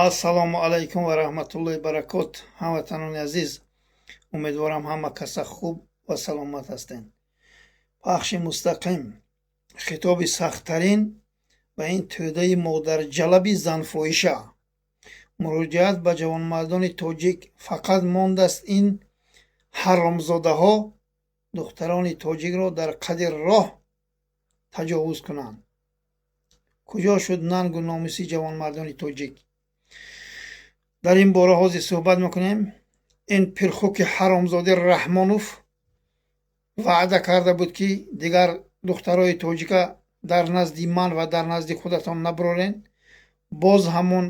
Ассалому алайкум ва раҳматуллоҳи баракот. Ҳамватанони азиз, умедворам, ҳама каса хуб ва саломат ҳастед. Пахши мустақим, хитоби сахттарин ба ин тӯдаи модарҷалаби занфоҳиша, муроҷиат ба ҷавонмардони тоҷик. Фақат мондааст, ин ҳаромзодаҳо духтарони тоҷикро дар қади роҳ таҷовуз кунанд. Куҷо шуд нангу номуси ҷавонмардони тоҷик? Дар ин бора ҳозир суҳбат мекунем. Ин пирхуки ҳаромзоди Раҳмонов ваъда карда буд, ки дигар духтарои тоҷика дар назди ман ва дар назди худатон наброрен. Боз ҳамон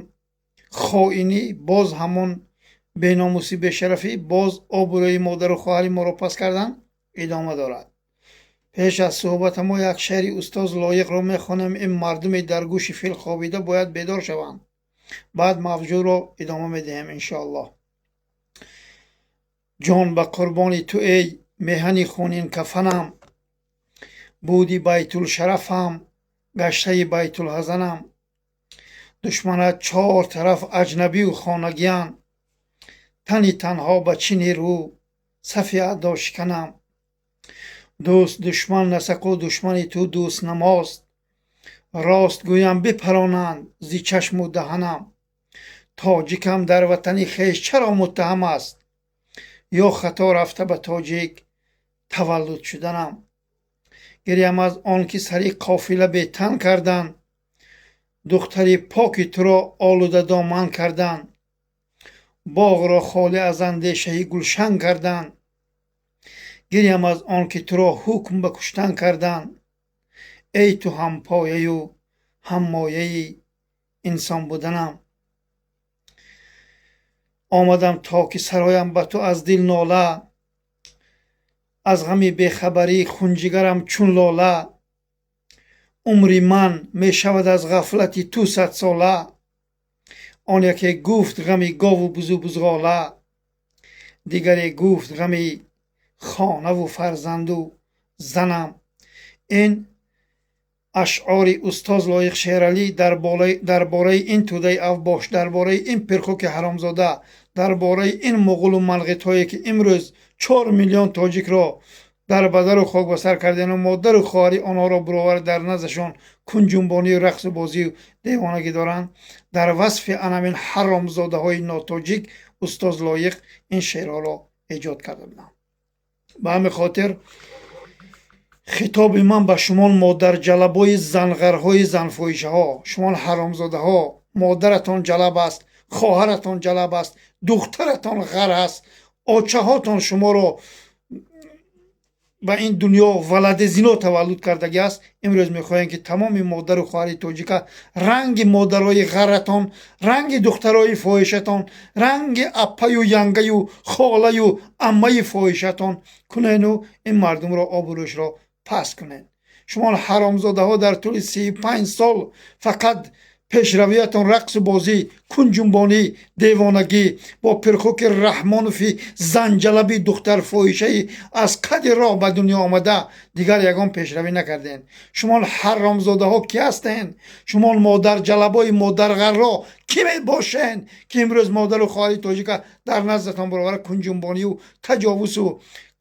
хоинӣ, боз ҳамон беномусӣ, бешарафӣ, боз обрӯи модару хоҳари моро паст кардан идома дорад. Пеш аз суҳбата мо як шеъри устоз Лоиқро мехонем. Ин мардуми дар гӯши фил хобида бояд бедор шаванд. Баъд мавзӯъро идома медиҳем, иншоаллоҳ. Ҷон ба қурбони ту, эй меҳани хунинкафанам, буди байтулшарафам, гаштаи байтулҳазанам. Душманат чор тараф аҷнабию хонагиянд, тани танҳо ба чӣ нерӯ сафи аъдо шиканам? Дӯст душман насақу душмани ту дӯст намост, рост гӯям, бипаронанд зи чашму даҳанам. Тоҷикам дар ватани хеш чаро муттаҳам аст, ё хато рафта ба тоҷик таваллуд шуданам? Гирям аз он ки сари қофила бетан кардан, духтари поки туро олудадоман кардан, боғро холӣ аз андешаи гулшан кардан. Гирям аз он ки туро ҳукм ба куштан кардан. Эй ту ҳампояю ҳаммояи инсон буданам, омадам то ки сароям ба ту аз дил нола. Аз ғами бехабарӣ хунҷигарам чун лола. Умри ман мешавад аз ғафлати ту садсола. Он яке гуфт ғами гову бузу бузғола, дигаре гуфт ғами хонаву фарзанду занам. Ин ашъори устоз Лоиқ Шералӣ дар бораи ин тӯдаи авбош, дар бораи ин пирхуки ҳаромзода, дар бораи ин муғулу манғитҳое, ки имрӯз 4 миллион тоҷикро дар бадару хок ба сар кардану модару хоҳари онҳоро буровар дар наздашон кунҷунбонию рақсу бозию девонагӣ доранд. Дар васфи анамин ҳаромзодаҳои нотоҷик устоз Лоиқ ин шеърҳоро эҷод карда буданд. Ба ҳамин хотир хитоби ман ба шумо, модарҷалабои занғарҳои занфоҳишаҳо, шумо ҳаромзодаҳо, модаратон ҷалаб аст, хоҳаратон ҷалаб аст, духтаратон ғар аст, очаҳотон шуморо ба ин дунё валади зино таваллуд кардагӣ аст. Имрӯз мехоҳем, ки тамоми модару хоҳари тоҷика ранги модарои ғарратон, ранги духтарои фоҳишатон, ранги аппаю янгаю холаю аммаи фоҳишатон кунену ин мардумро обрӯшро паст кунед. Шумо ҳаромзодаҳо дар тӯли 35 сол фақат пешравиятон рақсу бозӣ, кунҷунбонӣ, девонагӣ бо пирхуки Раҳмонови занҷалаби духтарфоҳишаи аз қади роҳ ба дунё омада, дигар ягон пешравӣ накардем. Шумо ҳаромзодаҳо кӣ ҳастен? Шумо модарҷалабои модарғарро кӣ мебошен, ки имрӯз модару хоҳари тоҷика дар наздатон баровара кунҷунбонию таҷовузу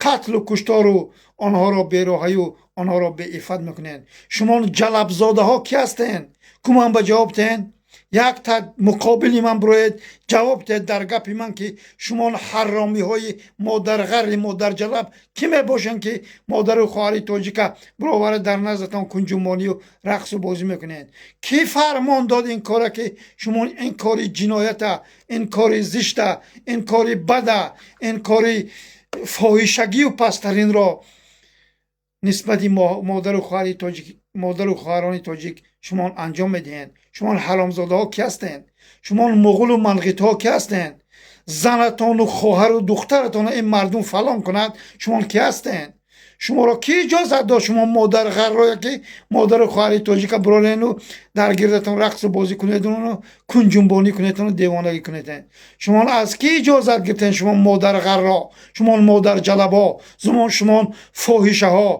қатлу куштору онҳоро бероҳаю онҳоро беиффат мекунед? Шумо ҷалабзодаҳо кӣ ҳастен? Куман ба ҷавоб тиҳен. Якта муқобили ман бироед, ҷавоб диҳед дар гапи ман, ки шумо ҳаромиҳои модарғарри модарҷалаб кӣ мебошанд, ки модару хоҳари тоҷика бировара дар наздатон кунҷумонию рақсу бозӣ мекунед? Кӣ фармон дод ин кора, ки шумо ин кори ҷиноята, ин кори зишта, ин кори бада, ин кори фоҳишагию пасттаринро нисбати модару хоҳари тоҷик, модару хоҳарони тоҷик шумо анҷом медиҳед? Шумо ҳаромзодаҳо кӣ ҳастед? Шумо муғулу манғитҳо кӣ ҳастед? Занатону хоҳару духтаратонро ин мардум фалон кунад, шумо кӣ ҳастед? Шуморо кӣ иҷозат дод, шумо модарғаррое, ки модару хоҳари тоҷика бирорену дар гирдатон рақсу бозӣ кунедуну кунҷунбонӣ кунедуну девонагӣ кунед? Шумо аз кӣ иҷозат гирифтен, шумо модарғарро, шумо модарҷалабо, шумо фоҳишаҳо?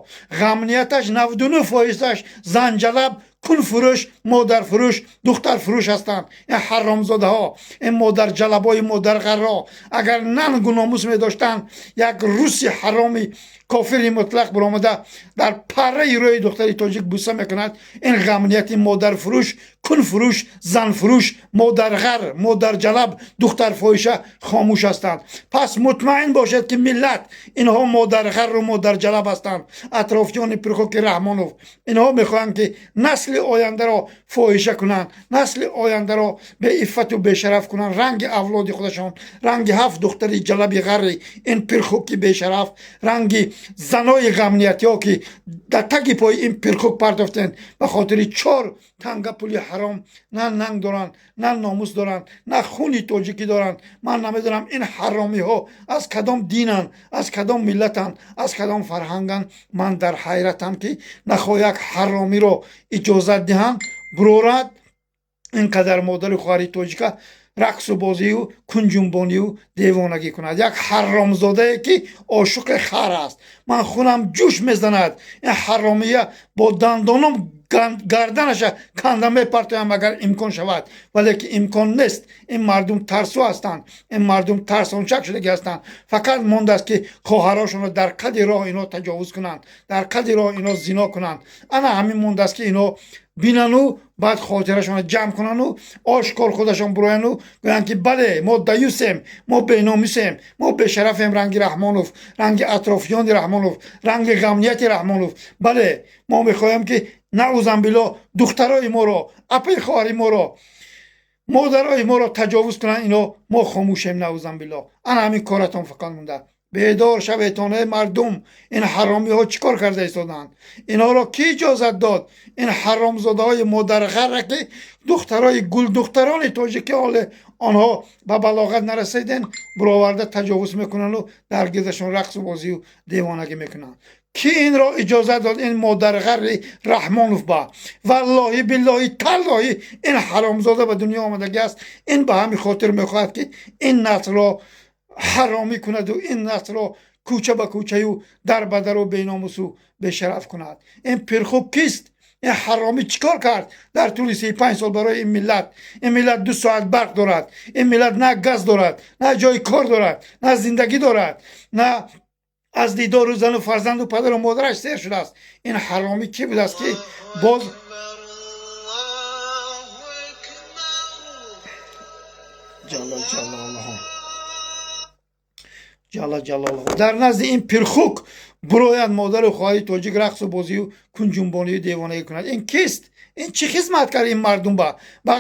Ғамнияташ 99 фоизаш занҷалаб. Кунфурӯш, модарфурӯш, духтарфурӯш ҳастанд ин ҳаромзодаҳо, ин модарҷалабои модарғарро. Агар нангу номус медоштанд, як руси ҳароми кофири мутлақ баромада дар парраи рӯи духтари тоҷик буса мекунад. Ин ғамнияти модарфурӯш, кунфурӯш, занфурӯш, модарғар, модарҷалаб, духтарфоҳиша хомӯш ҳастанд. Пас мутмаин бошед, ки миллат, инҳо модарғарру модарҷалаб ҳастанд, атрофиёни пирхуки Раҳмонов. Инҳо мехоҳанд, ки насли ояндаро фоҳиша кунанд, насли ояндаро беиффату бешараф кунанд, ранги авлоди худашон, ранги ҳафт духтари ҷалаби ғарри ин пирхуки бешараф, ранги занои ғамниятиҳо, ки дар таги пои ин пирхук партофтен ба хотири чор танга пули ҳаром. На нанг доранд, на номус доранд, на хуни тоҷикӣ доранд. Ман намедонам, ин ҳаромиҳо аз кадом динанд, аз кадом миллатанд, аз кадом фарҳанганд. Ман дар ҳайратам, ки нахоҳ як ҳаромиро иҷозат диҳанд бурорад, ин қадар модару хоҳари тоҷика рақсу бозию кунҷунбонию девонагӣ кунад. Як ҳаромзодае, ки ошуқи хар аст. Ман хунам ҷӯш мезанад. Ин ҳаромия бо дандоном гарданаша канда мепартоям, агар имкон шавад, вале ки имкон нест. Ин мардум тарсу ҳастанд, ин мардум тарсончак шудагӣ ҳастанд. Фақат мондааст, ки хоҳарошонро дар қади роҳ ино таҷовуз кунанд, дар қади роҳ ино зино кунанд. Ана ҳамин мондааст, ки ино бинану баъд хотирашонро ҷамъ кунану ошкор худашон бурояну гӯянд, ки бале, мо даюсем, мо беномусем, мо бешарафем, ранги Раҳмонов, ранги атрофиёни Раҳмонов, ранги ғамнияти Раҳмонов. Бале, мо мехоҳем, ки наъузамбилло духтарои моро, апаи хоҳари моро, модарои моро таҷовуз кунанд ино, мо хомӯшем. Наъузамбилло, ана ҳамин коратон фақат монда. Бедор шаведтон, эй мардум! Ин ҳаромиҳо чӣ кор карда истоданд? Инҳоро кӣ иҷозат дод? Ин ҳаромзодаҳои модарғарра, ки духтарои гулдухтарони тоҷикӣ, ҳоле онҳо ба балоғат нарасиден, буроварда таҷовуз мекунанду дар гирдашон рақсу бозию девонагӣ мекунанд. Кӣ инро иҷозат дод ин модарғарри Раҳмонов ба? Валлоҳи, биллоҳи, таллоҳи, ин ҳаромзода ба дунё омадагӣ аст. Ин ба ҳамин хотир мехоҳад, ки ин наслро ҳаромӣ кунаду ин наслро кӯча ба кӯчаю дар ба дару беномусу бешараф кунад. Ин пирхук кист? Ин ҳаромӣ чӣ кор кард дар тӯли 35 сол барои ин миллат? Ин миллат 2 соат барқ дорад. Ин миллат на газ дорад, на ҷои кор дорад, на зиндагӣ дорад, на аз дидору зану фарзанду падару модараш сер шудааст. Ин ҳаромӣ кӣ будааст, ки боз ҷалла ҷалолаҳу, ҷалла ҷалолаҳу, дар назди ин пирхук бурояд, модару хоҳари тоҷик рақсу бозию кунҷунбонию девонагӣ кунад? Ин кист? Ин чӣ хизмат кард ин мардум ба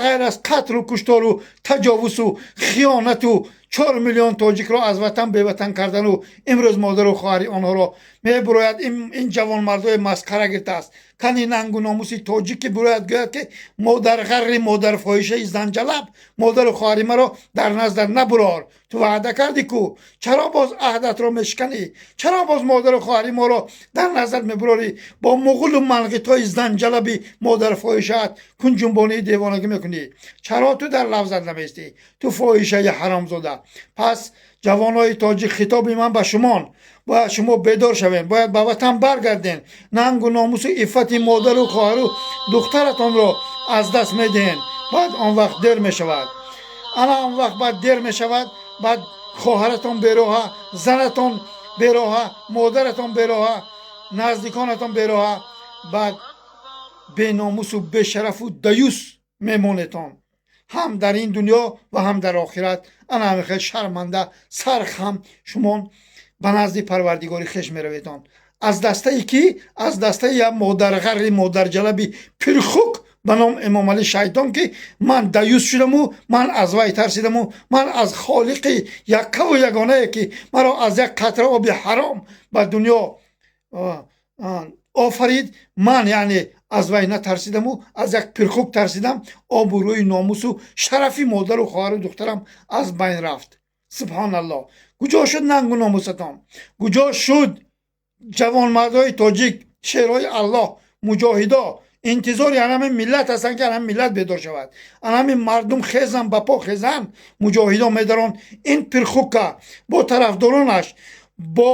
ғайр аз қатлу куштору таҷовузу хиёнату 4 миллион тоҷикро аз ватан беватан кардану имрӯз модару хоҳари онҳоро мебурояд? Ин ҷавонмардои масхара гирифтааст. Кани нангу номуси тоҷик, ки бурояд, гӯяд, ки модарғарри, модарфоҳишаи занҷалаб, модару хоҳари маро дар наздар набурор. Ту ваъда кардӣ ку, чаро боз аҳдатро мешиканӣ? Чаро боз модару хоҳари моро дар назар мебурорӣ, бо муғулу манғитҳои занҷалаби модарфоҳишаат кунҷунбонии девонагӣ мекунӣ? Чаро ту дар лафзат намеистӣ, ту фоҳишаи ҳаромзода? Пас, ҷавонои тоҷик, хитоби ман ба шумон: бояд шумо бедор шавем, бояд ба ватан баргарден. Нангу номусу иффати модару хоҳару духтаратонро аз даст медиҳен. Баъд он вақт дер мешавад. Ана он вақт баъд дер мешавад. Баъд хоҳаратон бероҳа, занатон бероҳа, модаратон бероҳа, наздиконатон бероҳа. Баъд беномусу бешарафу даюс мемонетон ҳам дар ин дунё ва ҳам дар охират. Ана ҳамин хел шарманда, сархам шумон ба назди Парвардигори хеш мераведон. Аз дастаи кӣ? Аз дастаи як модарғарри модарҷалаби пирхук ба ном Эмомалӣ шайтон, ки ман даюс шудаму ман аз вай тарсидаму ман аз Холиқи яккаву ягонае, ки маро аз як қатра оби ҳаром ба дунё офарид, ман яъне аз вай натарсидаму аз як пирхук тарсидам. Обрӯи номусу шарафи модару хоҳару духтарам аз байн рафт. Субҳоналлоҳ! Куҷо шуд нангу номусатон? Куҷо шуд, ҷавонмардои тоҷик, шерҳои Аллоҳ, муҷоҳидо? Интизори анами миллат ҳастанд, ки анами миллат бедор шавад, анами мардум хезан, ба по хезан. Муҷоҳидон медарон. Ин пирхука бо тарафдоронаш, бо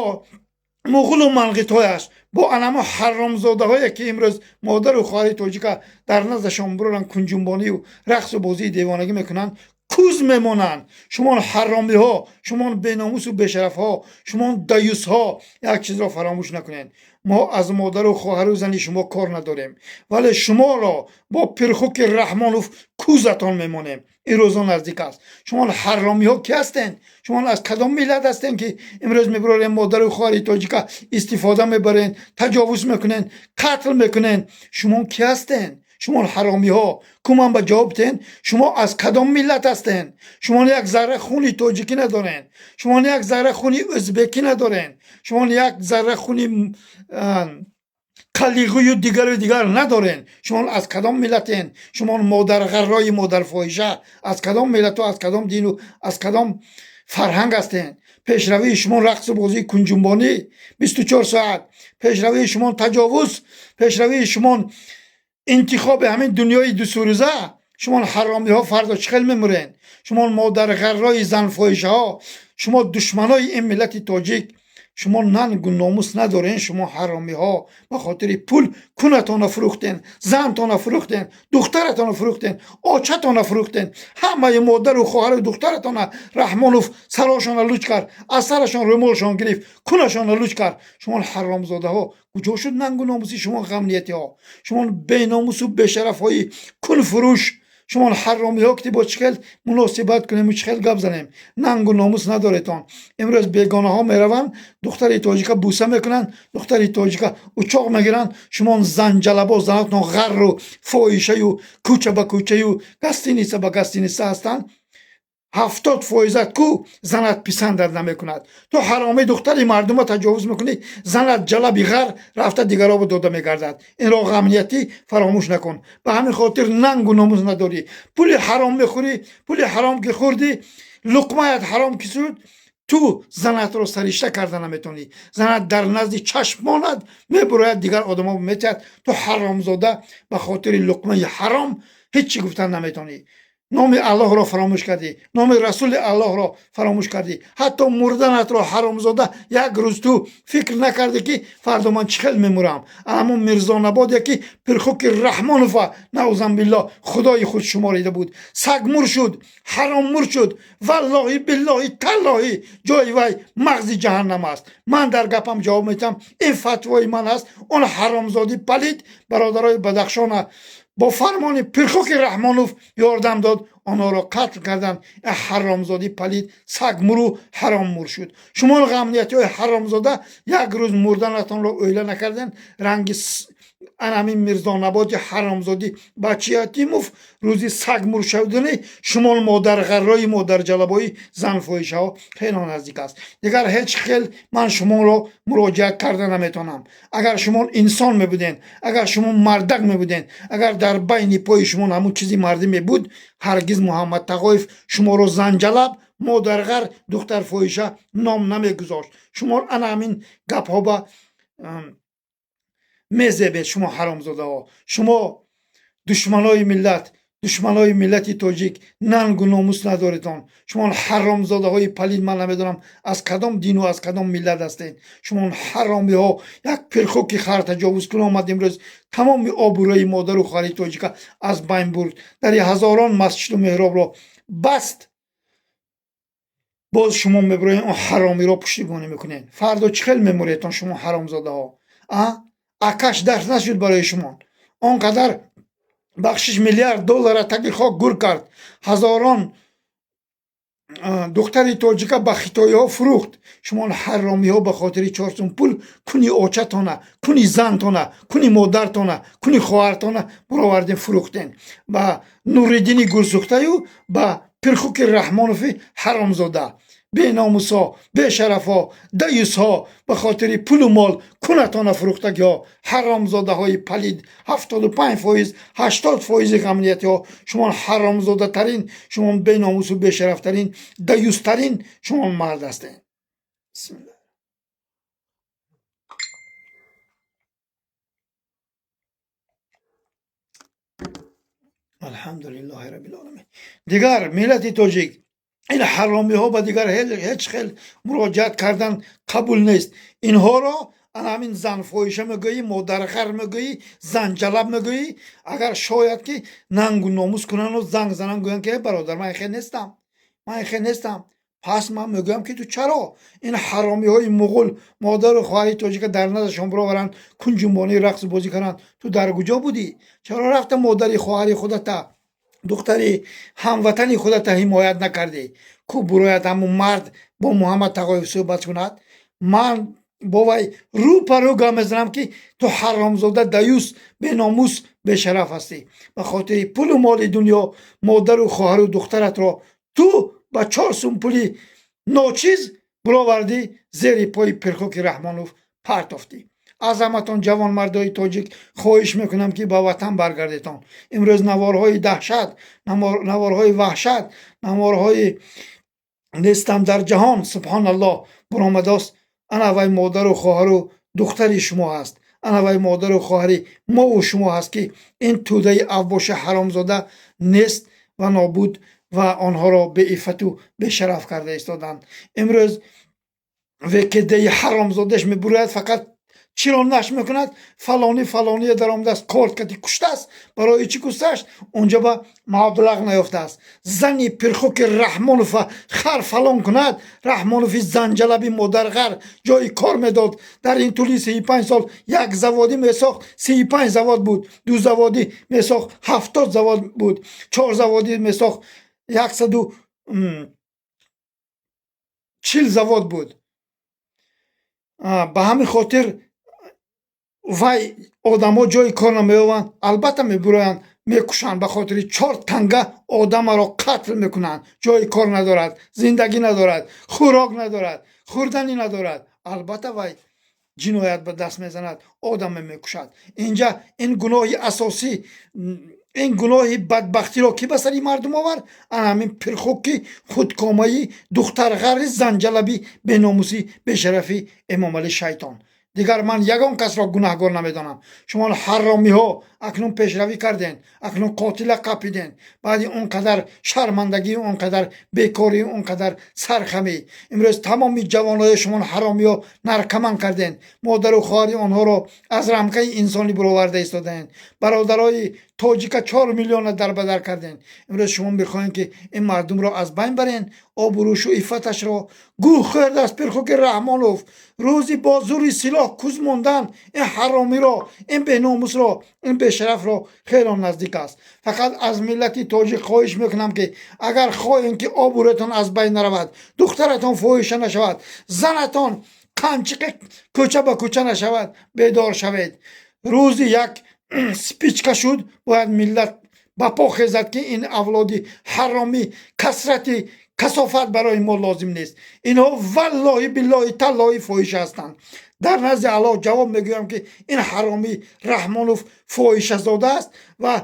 муғулу манғитҳояш. Бо анамо ҳаромзодаҳое, ки имрӯз модару хоҳари тоҷика дар наздашон буроранд, кунҷунбонию рақсу бозии девонагӣ мекунанд, куз мемонанд. Шумон ҳаромиҳо, шумон беномусу бешарафҳо, шумон даюсҳо, як чизро фаромӯш накунед: мо аз модару хоҳару зани шумо кор надорем, вале шуморо бо Пирхуки Раҳмонов кузатон мемонем. Ин рӯзо наздик аст. Шумо ҳаромиҳо ки ҳастен? Шумо аз кадом миллат ҳастен, ки имрӯз мебурорем, модару хоҳари тоҷика истифода мебарен, таҷовуз мекунен, қатл мекунен? Шумо ки ҳастен? Шумо ҳаромиҳо, куман ба ҷавоб тен, шумо аз кадом миллат ҳастен? Шумо як зарра хуни тоҷикӣ надорен, шумо як зарра хуни ӯзбекӣ надорен, шумо як зарра хуни қалиғую дигару дигар надорен. Шумо аз кадом миллатен? Шумо модарғаррои модарфоҳиша аз кадом миллату аз кадом дину аз кадом фарҳанг ҳастен? Пешравии шумо рақсу бозии кунҷунбонӣ 24 соат, пешравии шумо таҷовуз, пешравии шумо интихоби ҳамин дунёи дусурӯза. Шумо ҳаромиҳо, фардо чӣ хел мемурен? Шумо модарғаррои занфоҳишаҳо, шумо душманои ин миллати тоҷик, шумо нангу номус надорен. Шумо ҳаромиҳо ба хотири пул кунатонро фурӯхтен, зантонро фурӯхтен, духтаратонро фурӯхтен, очатонро фурӯхтен. Ҳамаи модару хоҳару духтаратона Раҳмонов сарошонро луч кард, аз сарашон рӯмолшон гирифт, кунашонро луч кард. Шумо ҳаромзодаҳо, куҷо шуд нангу номуси шумо, ғамниятиҳо? Шумо беномусу бешарафҳои кунфурӯш, шумо ҳаромиҳо, ки бо чӣ хел муносибат кунему, чӣ хел гап занем? Нангу номус надоретон. Имрӯз бегонаҳо мераванд, духтари тоҷика буса мекунанд, духтари тоҷика учоқ мегиранд. Шумо занҷалабо, занотон ғарру фоҳишаю кӯча ба кӯчаю гостиница ба гостиница ҳастанд. 70 фоизат ку занат писандат намекунад. Ту ҳаромӣ духтари мардума таҷовуз мекунӣ, занат ҷалаби ғар рафта дигаробо дода мегардад. Инро ғамниятӣ фаромӯш накун. Ба ҳамин хотир нангу номус надорӣ, пули ҳаром мехӯрӣ. Пули ҳаром ки хӯрдӣ, луқмаят ҳаром ки шуд, ту занатро саришта карда наметавонӣ. Занат дар назди чашмонат мебурояд, дигар одамо метиҳад. Ту ҳаромзода ба хотири луқмаи ҳаром ҳеҷ чӣ гуфтан наметавонӣ. Номи Аллоҳро фаромӯш кардӣ, номи Расули Аллоҳро фаромӯш кардӣ, ҳатто мурданатро, ҳаромзода, як рӯз ту фикр накардӣ, ки фардо ман чӣ хел мемурам. Ҳамун Мирзонабоде, ки Пирхуки Раҳмонова, наузан биллоҳ, худои худ шуморида буд, сагмур шуд, ҳароммур шуд. Валлоҳи, биллоҳи, таллоҳи, ҷои вай мағзи ҷаҳаннам аст. Ман дар гапам ҷавоб медиҳам, ин фатвои ман аст. Он ҳаромзодӣ палид бародарои Бадахшона бо фармони Пирхуки Раҳмонов ёрдам дод, онҳоро қатл карданд. Ҳаромзодӣ палид сагмуру ҳароммур шуд. Шумо ғамниятиҳои ҳаромзода як рӯз мурданатонро оила накарден. Ранги анамин Мирзонаботи ҳаромзодӣ бачи Ятимов рӯзи сагмур шудани шумо модарғаррои модарҷалабои занфоҳишаҳо хело наздик аст. Дигар ҳеҷ хел ман шуморо муроҷиат карда наметавонам. Агар шумо инсон мебуден, агар шумо мардак мебуден, агар дар байни пои шумо ҳамун чизи мардӣ мебуд, ҳаргиз Муҳаммад Тағоев шуморо занҷалаб, модарғар, духтарфоҳиша ном намегузошт. Шумо ана ҳамин гапҳо ба мезебед. Шумо ҳаромзодаҳо, шумо душманои миллат, душманои миллати тоҷик, нангу номус надоретон. Шумо ҳаромзодаҳои палид, ман намедонам, аз кадом дину аз кадом миллат ҳастед. Шумо ҳаромиҳо, як пирхуки хар таҷовузкун омад, имрӯз тамоми обрӯи модару хоҳари тоҷика аз байн бурд, дари ҳазорон масҷиду меҳробро баст. Боз шумо мебироед, он ҳаромиро пуштибонӣ мекунед. Фардо чӣ хел мемуредтон, шумо ҳаромзодаҳо? А акаш дарс нашуд барои шумо? Он қадар бахшиш миллиард доллара таги хок гур кард, ҳазорон духтари тоҷика ба хитоиҳо фурӯхт. Шумо ҳаромиҳо ба хотири 4 сум пул куни очатона, куни зантона, куни модартона, куни хоҳартона баровардем, фурӯхтен ба Нуриддини гурсӯхтаю ба Пирхуки Раҳмонови ҳаромзода. Беномусҳо, бешарафҳо, даюсҳо, ба хотири пулу мол кунатона фурӯхтагиҳо, ҳаромзодаҳои палид, 75%, 80 фоизи ғамниятиҳо шумо ҳаромзодатарин, шумо беномусу бешарафтарин, даюстарин шумо мард ҳастед. Бисмилла. Алҳамдулиллоҳи раббил. Дигар миллати тоҷик, ин ҳаромиҳо ба дигар ҳеҷ хел муроҷиат кардан қабул нест. Инҳоро Ана ҳамин занфоҳиша мегӯӣ, модарғар мегӯӣ, занҷалаб мегӯӣ. Агар шояд ки нангу номус кунану занг занан, гӯянд ки: «Бародар, ман хел нестам, ман хел нестам». Пас ман мегӯям, ки ту чаро ин ҳаромиҳои муғул модару хоҳари тоҷика дар наздашон бироваранд, кунҷумбонии рақсу бозӣ кунанд? Ту дар куҷо будӣ? Чаро рафта модари хоҳари худата, духтари ҳамватани худата ҳимоят накардӣ? Ку бурояд ҳамун мард, бо Муҳаммад Тағоев суҳбат кунад. Ман бо вай рӯ па рӯ гап мезанам, ки ту ҳаромзода, даюс, беномус, бешараф ҳастӣ. Ба хотири пулу моли дунё модару хоҳару духтаратро ту ба 4 сум пули ночиз буровардӣ, зери пои пирхоки Раҳмонов партофтӣ. Аз ҳаматон, ҷавонмардои тоҷик, хоҳиш мекунам, ки ба ватан баргардетон. Имрӯз наворҳои даҳшат, наворҳои ваҳшат, наворҳои нестам дар ҷаҳон, субҳоналлоҳ, буромадааст. Ана вай модару хоҳару духтари шумо ҳаст, ана вай модару хоҳари мову шумо ҳаст, ки ин тӯдаи авбоши ҳаромзода нест ва нобуд ва онҳоро беиффату бешараф карда истоданд. Имрӯз ВКДи ҳаромзодаш мебурояд, фақат чиро нашр мекунад? Фалонӣ фалония даромадааст, корткати куштааст. Барои чӣ куштааст? Унҷа ба маблағ наёфтааст. Зани пирхоки Раҳмонова хар фалон кунад. Раҳмонови занҷалаби модарғар ҷои кор медод. Дар ин тӯли 35 сол як заводӣ месохт, 35 завод буд, ду заводӣ месохт, 70 завод буд, чор заводӣ месохт, 140 завод буд. Ба ҳамин хотир вай одамо ҷои кор намеёбанд, албатта мебуроянд, мекушанд. Ба хотири 4 танга одамаро қатл мекунанд. Ҷои кор надорад, зиндагӣ надорад, хӯрок надорад, хӯрданӣ надорад, албатта вай ҷиноят ба даст мезанад, одаме мекушад. Инҷа ин гуноҳи асосӣ, ин гуноҳи бадбахтиро кӣ ба сари мардум овард? Ана ҳамин пирхуки худкомаи духтарғарри занҷалаби беномусӣ, бешарафӣ Эмомалӣ шайтон. Дигар ман ягон касро гунаҳгор намедонам. Шумо ҳаромиҳо акнун пешравӣ карден, акнун қотила қапиден. Баъди он қадар шармандагӣ, он қадар бекорӣ, он қадар сархамӣ, имрӯз тамоми ҷавонои шумо ҳаромиҳо наркоман карден, модару хоҳари онҳоро аз рамкаи инсонӣ буроварда истодаен, бародарои тоҷика 4 миллиона дарбадар карден. Имрӯз шумо мехоҳем, ки ин мардумро аз байн барен, обрӯшу иффаташро гӯ хӯрдааст пирхуки Раҳмонов. Рӯзи бо зури силоҳ куз мондан ин ҳаромиро, ин беномусро, ин бешарафро хело наздик аст. Фақат аз миллати тоҷик хоҳиш мекунам, ки агар хоҳем, ки обрӯятон аз байн наравад, духтаратон фоҳиша нашавад, занатон қанчиқи кӯча ба кӯча нашавад, бедор шавед. Рӯзи як спичка шуд, бояд миллат ба по хезад, ки ин авлоди ҳаромӣ, касрати касофат барои мо лозим нест. Инҳо валлоҳи, биллоҳи, таллоҳи фоҳиша ҳастанд. Дар назди Аллоҳ ҷавоб мегӯям, ки ин ҳаромӣ Раҳмонов фоҳишазода аст ва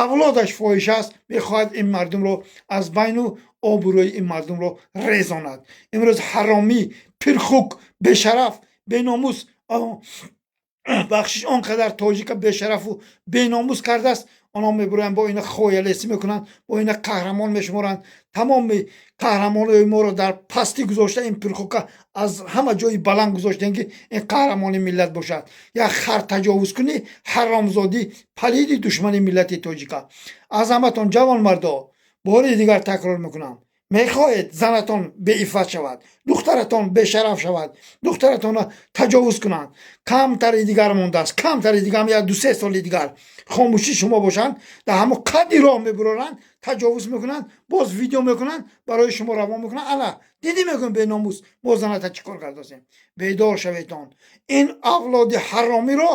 авлодаш фоҳиша аст, мехоҳад ин мардумро аз байну обрӯи ин мардумро резонад. Имрӯз ҳаромӣ пирхук бешараф, беномус, бахшиш, он қадар тоҷика бешарафу беномус кардааст. Онҳо мебуроянд, бо ина хоялесӣ мекунанд, бо ина қаҳрамон мешуморанд. Тамоми қаҳрамонои моро дар пастӣ гузошта, ин пирхука аз ҳама ҷои баланд гузоштем, ки ин қаҳрамони миллат бошад. Як хар таҷовузкунӣ, ҳаромзодӣ, палиди душмани миллати тоҷика. Аз ҳаматон, ҷавонмардо, бори дигар такрор мекунам: мехоҳед занатон беиффат шавад, духтаратон бешараф шавад, духтаратонро таҷовуз кунанд? Камтари дигар мондааст, камтари дигар, як ду-се соли дигар хомӯшӣ шумо бошанд, дар ҳамо қадди роҳ мебуроранд, таҷовуз мекунанд, боз видео мекунанд, барои шумо равон мекунанд. Ана дидӣ, мекун, беномус, мо заната чӣ кор кардосем? Бедор шаветон. Ин авлоди ҳаромиро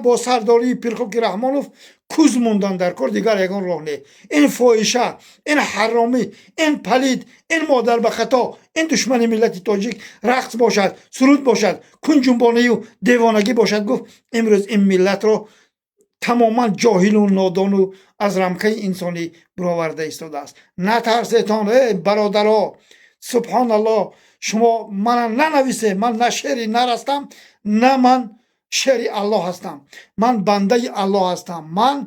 бо сардории пирхоки Раҳмонов куз мондан дар кор, дигар ягон роҳ не. Ин фоҳиша, ин ҳаромӣ, ин палид, ин модар ба хато, ин душмани миллати тоҷик, рақс бошад, суруд бошад, кунҷунбонию девонагӣ бошад, гуфт, имрӯз ин миллатро тамоман ҷоҳилу нодону аз рамкаи инсонӣ буроварда истодааст. Натарсетон, э бародаро, субҳоналлоҳ. Шумо мана нанависе, ман на шери нар ҳастам, на ман шери Аллоҳ ҳастам. Ман бандаи Аллоҳ ҳастам, ман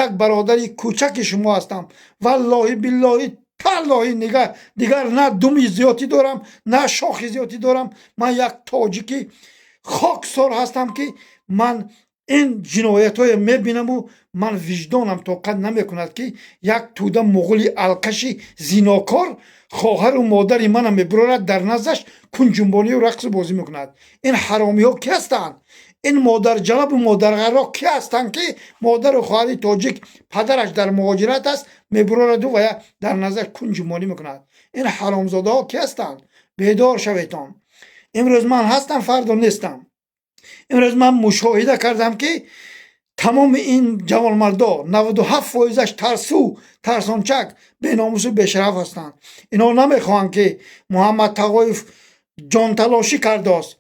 як бародари кӯчаки шумо ҳастам. Валлоҳи, биллоҳи, таллоҳи, дигар на думи зиёдӣ дорам, на шохи зиёдӣ дорам. Ман як тоҷики Хоксор ҳастам, ки ман ин ҷиноятҳое мебинаму ман виҷдонам тоқат намекунад, ки як тӯда муғули алкаши зинокор хоҳару модари мана мебурорад, дар наздаш кунҷунбонию рақсу бозӣ мекунад. Ин ҳаромиҳо ки ҳастанд? Ин модарҷалабу модарғарро ки ҳастанд, ки модару хоҳари тоҷик, падараш дар муҳоҷират аст, мебурораду ва дар наздаш кунҷунбонӣ мекунад? Ин ҳаромзодаҳо ки ҳастанд? Бедор шаветон! Имрӯз ман ҳастам, фардо нестам. Имрӯз ман мушоҳида кардам, ки тамоми ин ҷавонмардо 97 фоизаш тарсу, тарсончак, беномусу бешараф ҳастанд. Инҳо намехоҳанд, ки Муҳаммад Тағоев ҷонталошӣ кардааст,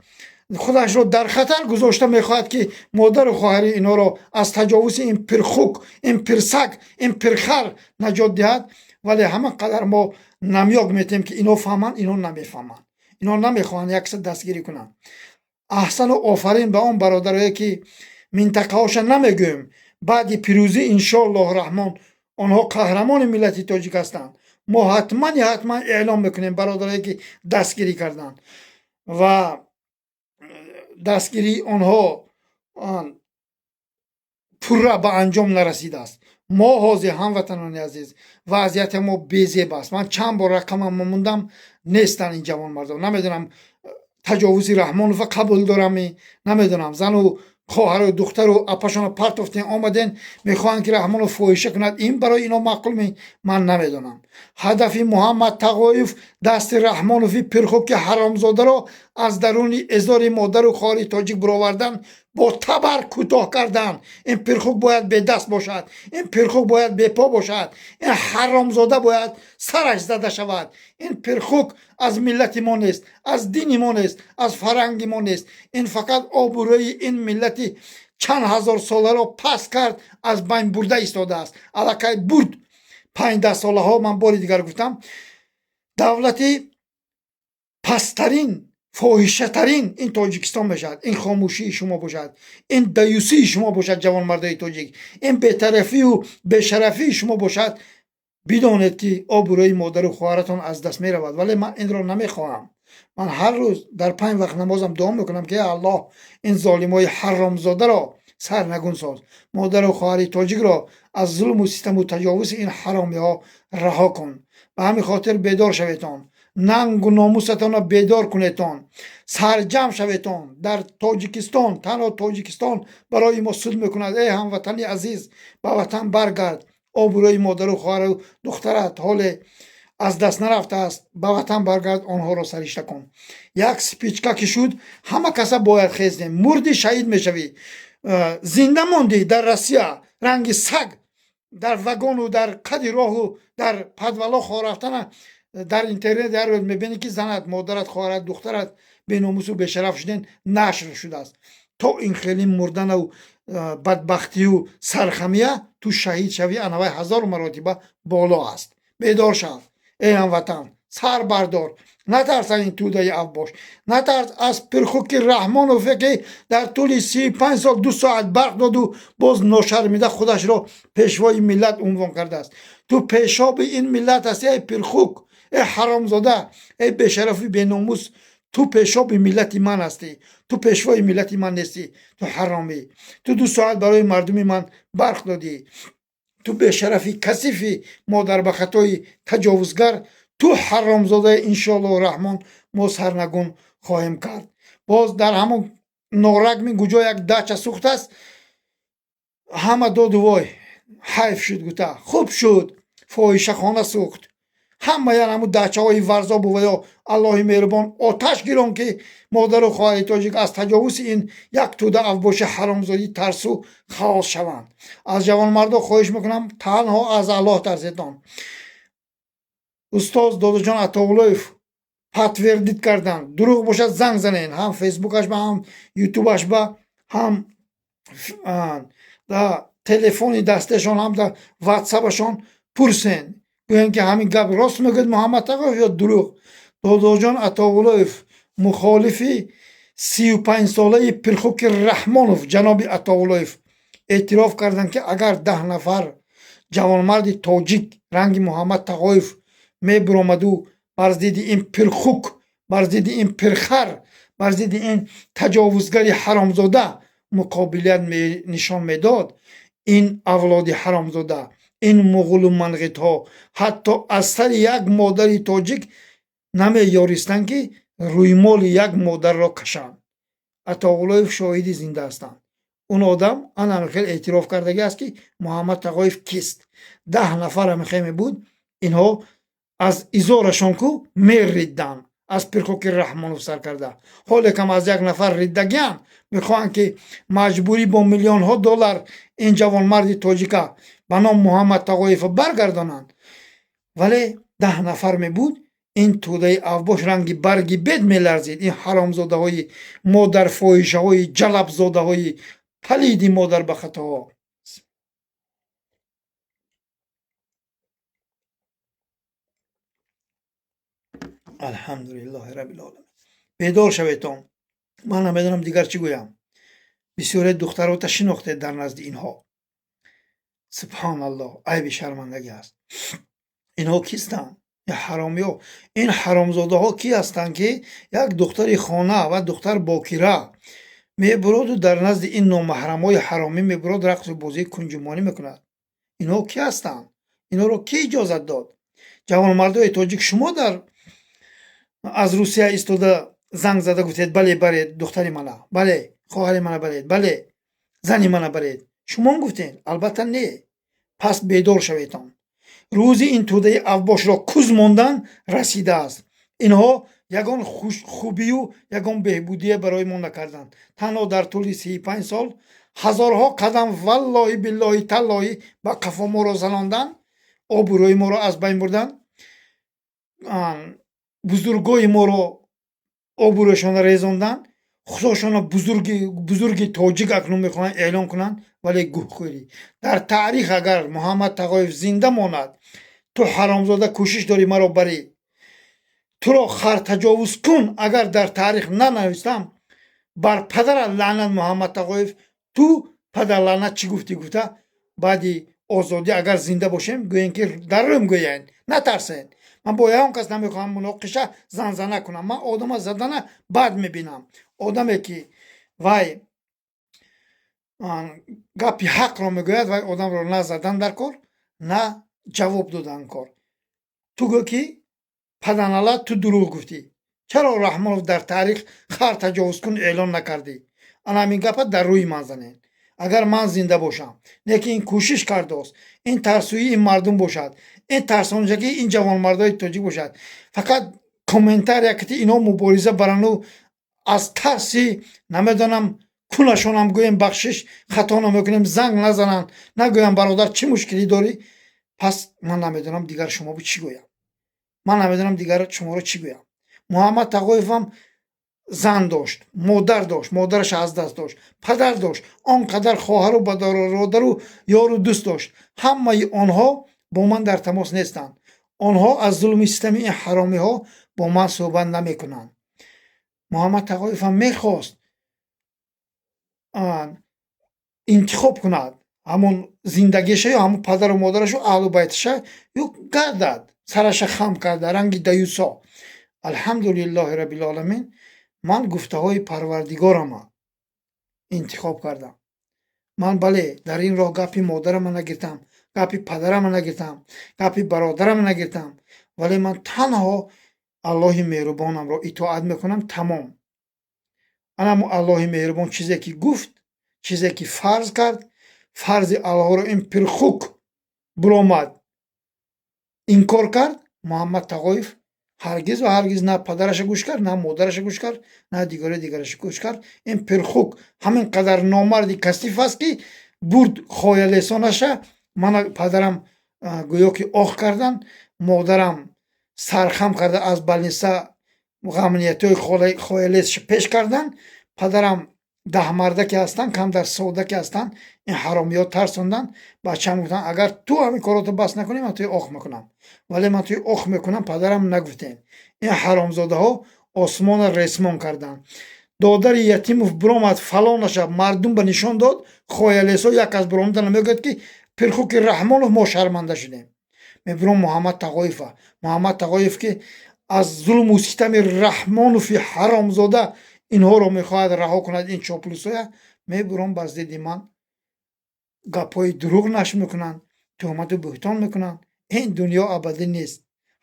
худашро дар хатар гузошта, мехоҳад, ки модару хоҳари инҳоро аз таҷовузи ин пирхук, ин пирсаг, ин пирхар наҷот диҳад. Вале ҳама қадар мо намёк метиҳем, ки инҳо фаҳманд, инҳо намефаҳманд, инҳо намехоҳанд якса дастгирӣ кунанд. Аҳсану офарин ба он бародарое, ки минтақаҳоша намегӯем. Баъди пирӯзӣ, иншоаллоҳу раҳмон, онҳо қаҳрамони миллати тоҷик ҳастанд, мо ҳатман ҳатман эълон мекунем бародарое, ки дастгирӣ карданд ва дастгирии онҳо пурра ба анҷом нарасидааст. Мо ҳозир, ҳамватанони азиз, вазъияти мо безеб аст. Ман чанд бор рақамам мондам, нестанд ин ҷавонмардон. Намедонам, таҷовузи Раҳмонова қабул дорами, намедонам, зану хоҳару духтару апашонро партофтем, омаден, мехоҳанд, ки Раҳмонов фоҳиша кунад. Ин барои ино маъқул ме? Ман намедонам. Ҳадафи Муҳаммад Тағоев дасти Раҳмонови пирхуки ҳаромзодаро аз даруни эзори модару хоҳари тоҷик буровардан, бо табар кӯтоҳ кардан. Ин пирхук бояд бедаст бошад, ин пирхук бояд бепо бошад, ин ҳаромзода бояд сараш зада шавад. Ин пирхук аз миллати мо нест, аз дини мо нест, аз фарҳанги мо нест. Ин фақат обрӯи ин миллати чанд ҳазорсоларо паст кард, аз байн бурда истодааст. Аллакай бурд 15 солаҳо. Ман бори дигар гуфтам, давлати пасттарин, фоҳишатарин ин Тоҷикистон мешавад. Ин хомӯшии шумо бошад, ин даюсии шумо бошад, ҷавонмардои тоҷик, ин бетарафию бешарафии шумо бошад, бидонед, ки обрӯи модару хоҳаратон аз даст меравад. Вале ман инро намехоҳам. Ман ҳар рӯз дар панҷ вақт намозам дуо мекунам, ки Аллоҳ, ин золимои ҳаромзодаро сарнагун соз, модару хоҳари тоҷикро аз зулму систаму таҷовузи ин ҳаромиҳо раҳо кун. Ба ҳамин хотир бедор шаветон, нангу номусатонро бедор кунетон, сарҷамъ шаветон. Дар Тоҷикистон, танҳо Тоҷикистон барои мо суд мекунад. Эй ҳамватани азиз, ба ватан баргард. Обрӯи модару хоҳару духтарат ҳоле аз даст нарафтааст. Ба ватан баргард, онҳоро саришта кун. Як спичка ки шуд, ҳама каса бояд хезнем. Мурдӣ, шаҳид мешавӣ, зинда мондӣ, дар Россия ранги саг дар вагону дар қади роҳу дар подвало хор рафтана дар интернет ҳар рӯз мебинӣ, ки занат, модарат, хоҳарат, духтарат беномусу бешараф шуден, нашр шудааст. То ин хеле мурдану бадбахтию сархамия, ту шаҳид шавӣ, анавай ҳазор маротиба боло аст. Бедор шав, эй ҳамватан, сар бардор, натарс аз ин тӯдаи авбош, натарс аз пирхуки Раҳмонове, ки дар тӯли 35 сол 2 соат барқ доду боз ношармида худашро пешвои миллат унвон кардааст. Ту пешоби ин миллат ҳастӣ, эй пирхук, эй ҳаромзода, эй бешарафи беномус. Ту пешоби миллати ман ҳастӣ, ту пешвои миллати ман нестӣ. Ту ҳаромӣ, ту 2 соат барои мардуми ман барқ додӣ. Ту бешарафи касифи модарбахатои таҷовузгар, ту ҳаромзодаи, иншоаллоҳу раҳмон, мо сарнагун хоҳем кард. Боз дар ҳамон Норакми куҷо як дача сӯхтааст, ҳама доду вой, ҳайф шуд гуфта, хуб шуд, фоҳишахона сӯхт. Ҳамаян ҳамун дачаҳои Варзобу ва ё Аллоҳи меҳрубон оташ гирон, ки модару хоҳари тоҷик аз таҷовузи ин як тӯда авбоши ҳаромзодӣ тарсу халос шаванд. Аз ҷавонмардо хоҳиш мекунам, танҳо аз Аллоҳ тарсетон. Устоз Додоҷон Атоуллоев подтвердить карданд. Дурӯғ бошад, занг занен, ҳам Фейсбукаш ба, ҳам Ютубаш ба, ҳам телефони дасташон, ҳам дар Ватсапашон пурсен, гӯянд, ки ҳамин гап рост мегӯяд Муҳаммад Тағоев ё дурӯғ. Додоҷон Атоуллоев, мухолифи 35-солаи пирхуки Раҳмонов, ҷаноби Атоуллоев эътироф карданд, ки агар 10 нафар ҷавонмарди тоҷик ранги Муҳаммад Тағоев мебуромаду бар зидди ин пирхук, бар зидди ин пирхар, бар зидди ин ҳаромзода Бар зидди ин таҷовузгари ҳаромзода муқобилият нишон медод, ин авлоди ҳаромзода, ин муғулу манғитҳо ҳатто аз сари як модари тоҷик намеёристанд, ки рӯймоли як модарро кашанд. Атоғулоев шоҳиди зинда ҳастанд. Он одам ана хел эътироф кардагӣ аст, ки Муҳаммад Тағоев кист. 10 нафар ҳамихе мебуд, инҳо аз изорашон ку меридданд, аз Пирхоки Раҳмонов сар карда. Ҳоле кам аз як нафар риддагианд, мехоҳанд, ки маҷбурӣ бо миллионҳо доллар ин ҷавонмарди тоҷика ба ном Муҳаммад Тағоева баргардонанд. Вале 10 нафар мебуд, ин тӯдаи авбош ранги барги бед меларзид. Ин ҳаромзодаҳои модарфоҳишаҳои ҷалабзодаҳои палиди модарбахатаҳо. Алҳамдулиллоҳи раббил оламин. Бедор шаветон. Ман намедонам дигар чӣ гӯям. Бисёре духтарота шинохтед дар назди инҳо. Субҳоналлоҳ, айби шармандагӣ аст. Инҳо кистанд? Ҳаромиҳо. Ин ҳаромзодаҳо ки ҳастанд, ки як духтари хона ва духтар бокира мебуроду дар назди ин номаҳрамҳои ҳаромӣ мебурод, рақсу бозии кунҷумонӣ мекунад? Инҳо ки ҳастанд? Инҳоро кӣ иҷозат дод? Ҷавонмардои тоҷик, шумо дар аз Русия истода занг зада гуфтед: бале, баред духтари мана, бале, хоҳари мана баред, бале, зани мана баред. Шумон гуфтед? Албатта не. Пас бедор шаветон. Рӯзи ин тӯдаи авбошро куз мондан расидааст. Инҳо ягон хубию ягон беҳбудие барои мо накарданд. Танҳо дар тӯли 35 сол ҳазорҳо қадам, валлоҳи, биллоҳи, таллоҳи, ба қафо моро занондан, обрӯи моро аз байн бурдан, бузургои моро обрӯяшонро резондан, худошонро бузурги тоҷик акнун мехоҳанд эълон кунанд, вале гӯҳхӯрӣ. Дар таърих агар Муҳаммад Тағоев зинда монад, ту ҳаромзода кӯшиш дорӣ маро барӣ, туро хартаҷовуз кун, агар дар таърих нанависам, бар падарат лаънат. Муҳаммад Тағоев, ту падар лаънат, чӣ гуфтӣ? Гуфта баъди озодӣ агар зинда бошем, гӯем ки дар рӯм гӯянд, натарсед. Ман бо ягон кас намехоҳам муноқиша, занзана кунам. Ман одама задана бад мебинам. Одаме ки вай гапи ҳақро мегӯяд, вай одамро на задан дар кор, на ҷавоб додан кор. Ту гӯ ки паданалат, ту дурӯғ гуфтӣ. Чаро Раҳмонов дар таърих хар таҷовузкун эълон накардӣ? Ана ҳамин гапа дар рӯи ман занед, агар ман зинда бошам. Не ки ин кӯшиш кардааст, ин тарсӯии ин мардум бошад, ин тарсонҷагии ин ҷавонмардои тоҷик бошад. Фақат комментария кити инҳо мубориза барану аз тарси намедонам кунашонам гӯем бахшиш, хато намекунем, занг назананд, нагӯям бародар, чӣ мушкилӣ дорӣ? Пас ман намедонам дигар шумо чӣ гӯям. Ман намедонам дигар шуморо чӣ гӯям. Муҳаммад Тағоевам зан дошт, модар дошт, модараш аз даст дошт, падар дошт, он қадар хоҳару бародару ёру дӯст дошт. Ҳамаи онҳо бо ман дар тамос нестанд. Онҳо аз зулми системи ин ҳаромиҳо бо ман суҳбат намекунанд. Муҳаммад Тағоевам мехост интихоб кунад ҳамон зиндагиша ё ҳамон падару модарашу аҳлу байташа, ё гардад сараша хам карда ранги даюсо. Алҳамдулиллоҳи раббил оламин, ман гуфтаҳои Парвардигорама интихоб кардам. Ман бале, дар ин роҳ гапи модарама нагиртам, гапи падарама нагиртам, гапи бародарама нагиртам, вале ман танҳо Аллоҳи меҳрубонамро итоат мекунам, тамом. Анамо Аллоҳи меҳрубон чизе ки гуфт, чизе ки фарз кард, фарзи Аллоҳро ин пирхук буромад, инкор кард. Муҳаммад Тағоев ҳаргиз ва ҳаргиз на падараша гӯш кард, на модараша гӯш кард, на дигари дигараша гӯш кард. Ин пирхук ҳамин қадар номарди касиф аст, ки бурд хоялесонаша. Мана падарам гӯё ки оҳ кардан, модарам сархам карда аз балниса ғамниятҳои хоялесша пеш кардан. Падарам даҳмарда ки ҳастанд, камтар сода ки ҳастанд, ин ҳаромиҳо тарсонданд. Бачаам гуфтанд: агар ту ҳамин корото бас накунӣ, ман туи ох мекунам. Вале ман туи ох мекунам, падарам нагуфтем. Ин ҳаромзодаҳо осмонро ресмон карданд. Додари Ятимов биромад, фалонаша мардум ба нишон дод. Хоялесо як аз биромада намегӯяд, ки Пирхуки Раҳмонов, мо шарманда шудем. Мебиром Муҳаммад Тағоева, Муҳаммад Тағоев, ки аз зулму ситами Раҳмонови ҳаромзода Инҳоро мехоҳад раҳо кунад, ин чоплусоя мебурон бар зидди ман гапҳои дурӯғ нашр мекунанд, туҳмату буҳтон мекунанд. Ин дунё абадӣ нест.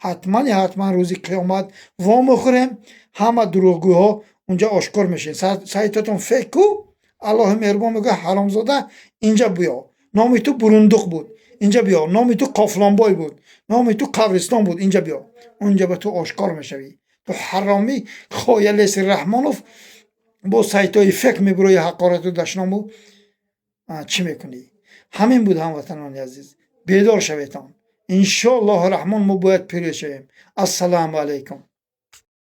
Ҳатман ҳатман рӯзи қиёмат вомехӯрем, ҳама дурӯғгӯҳо унҷа ошкор мешаванд. Сайтотон фейк ку, Аллоҳи меҳрубон мегӯяд: ҳаромзода, инҷа биё, номи ту Бурундуқ буд, инҷа биё, номи ту Қофлонбой буд, номи ту Қабристон буд, инҷа биё, унҷа ба ту ошкор мешавӣ. Ту ҳаромӣ Хоялеси Раҳмонов бо сайтҳои фейк мебурои, ҳақорату дашному чӣ мекунӣ? Ҳамин буд, ҳамватанони азиз, бедор шаветон. Иншоаллоҳу раҳмон, мо бояд пирӯз шавем. Ассалому алайкум.